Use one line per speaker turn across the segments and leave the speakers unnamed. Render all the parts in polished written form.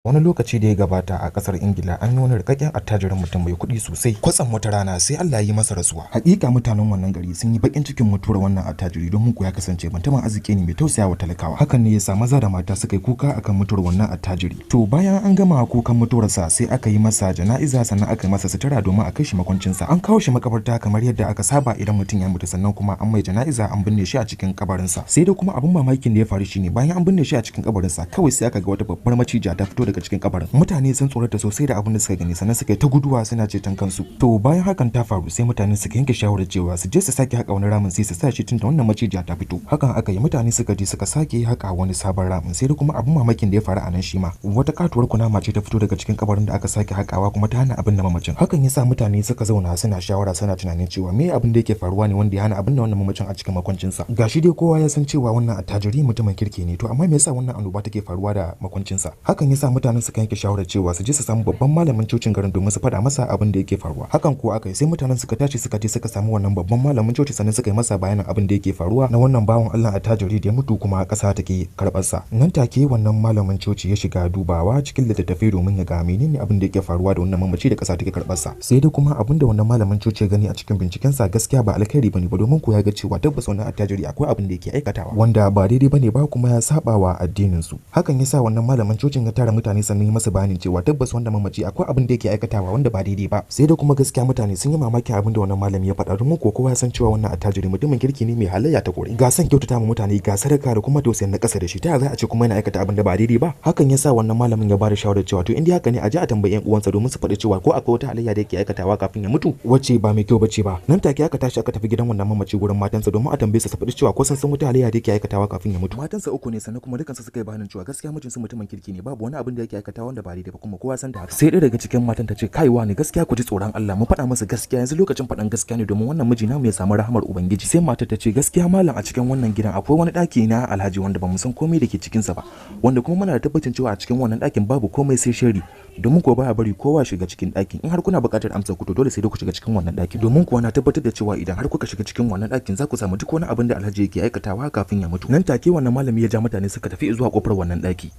Wani lokaci da ya gabata a kasar Ingila an yi wani rikakken attajirin mutum mai kuɗi sosai. Kwatsam wata rana sai Allah ya yi masa rasuwa. Hakika mutanen wannan gari sun yi bakin cikin mutuwar wannan attajiri, don ko ya kasance mutumin arziki ne mai tausaya wa talakawa. Hakan ne ya sa maza da mata suka yi kuka akan mutuwar wannan attajiri. To, bayan an gama kukan mutuwarsa, sai aka yi masa jana'iza, sannan aka yi masa sutura domin a kai shi makwancinsa. An kawo shi makabarta kamar yadda aka saba idan mutum ya mutu, sannan kuma an mai jana'iza, an binne shi a cikin kabarinsa. Sai dai kuma abin mamakin da ya faru shine, bayan an binne shi a cikin kabarinsa, kawai sai aka ga wata babbar macijiya ta fito daga cikin kabarin. Mutane sun tsorata sosai da abin da suka gani, sannan suka yi ta guduwa suna ceton kansu. To, bayan hakan ta faru, sai mutane suka yanke shawarar cewa su je su sake haka wani ramin sai su sa shi, tunda wannan macijiya ta fito. Hakan aka yi, mutane suka je suka sake haka wani sabon ramin. Sai dai kuma abin mamakin da ya faru a nan shi ma, wata katuwar kunama ce ta fito daga cikin kabarin da aka sake hakawa, kuma ta hana abin da mamacin. Hakan ya sa mutane suka zauna suna shawara, suna tunanin cewa me abin da yake faruwa ne wanda ya hana abin da wannan mamacin a cikin makwancinsa? Gashi dai kowa ya san cewa wannan attajiri mutumin kirki ne, to amma me yasa wannan annoba take faruwa da makwancinsa? Hakan ya sa mutanen suka yanke shawarar cewa su je su samu babban malamin cocin garin domin su faɗa masa abin da yake faruwa. Hakan kuwa aka yi, sai mutanen suka tashi suka je suka samu wannan babban malamin coci, sannan suka yi masa bayanin abin da yake faruwa na wannan bawan Allah attajiri da ya mutu kuma ƙasa take karɓar sa. Nan take wannan malamin coci ya shiga dubawa cikin littattafai domin ya ga menene abin da yake faruwa da wannan mamaci da ƙasa take karɓar sa. Sai dai kuma abin da wannan malamin coci ya gani a cikin bincikensa gaskiya ba alkhairi bane ba, domin ko ya ga cewa tabbas wannan attajiri akwai abin da yake aikatawa wanda ba daidai bane ba, kuma ya saba wa addinin su. Hakan yasa wannan malamin cocin ya tara mutane, sannan ya masa bayanin cewa tabbas wanda mamaci akwai abin da yake aikatawa wanda ba daidai ba. Sai dai kuma gaskiya mutane sun yi mamakin abin da wannan malami ya faɗa, domin ko kowa ya san cewa wannan attajiri mutumin kirki ne mai halayya ta kore, ga son kyautata ma mutane, ga sadaka da kuma tausayin na ƙasa da shi. Ta za a ce kuma yana aikata abin da ba daidai ba? Hakan yasa wannan malamin ya bada shawarar cewa to, in dai haka ne, a je a tambayi yan uwansa domin su faɗi cewa ko akwai wata halayya da yake aikatawa kafin ya mutu wacce ba mai kyau bace ba. Nan take aka tashi aka tafi gidan wannan mamaci gurin matansa domin a tambaye su su faɗi cewa ko sun san wata halayya da yake aikatawa kafin ya mutu. Matansa uku ne, sannan kuma dukansu suka yi bayanin cewa gaskiya mijinsu mutumin kirki ne, babu wani abin da yake aikatawa wanda ba daidai ba, kuma kowa san da haka. Sai ɗaya daga cikin matan ta ce, "Kaiwa ne, gaskiya ku ji tsoron Allah, mu faɗa masa gaskiya, yanzu lokacin faɗan gaskiya ne domin wannan miji namu ya samu rahamar Ubangiji." Sai matar ta ce, "Gaskiya malam, a cikin wannan gidan akwai wani ɗaki na Alhaji wanda ba mu san komai da ke cikinsa ba, wanda kuma muna da tabbacin cewa a cikin wannan ɗakin babu komai sai sharri, domin kuwa baya bari kowa shiga cikin ɗakin. In har kuna buƙatar amsa ku, to dole sai dai ku shiga cikin wannan ɗakin, domin kuwa na tabbatar da cewa idan har kuka shiga cikin wannan ɗakin, za ku samu duk wani abin da Alhaji yake aikatawa kafin ya mutu." Nan take wannan malami ya ja mutane suka tafi zuwa kofar wannan ɗaki.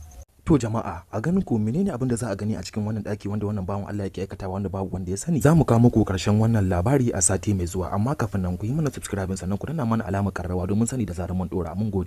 To jama'a, a ganin ku menene abin da za a gani a cikin wannan daki wanda wannan bawan Allah yake aikatawa wanda babu wanda ya sani? Za mu kawo muku karshen wannan labari a sati mai zuwa, amma kafin nan ku yi mana subscribe, sannan ku danna mana alamar karrawa domin sani da zarar mun dora. Mun gode.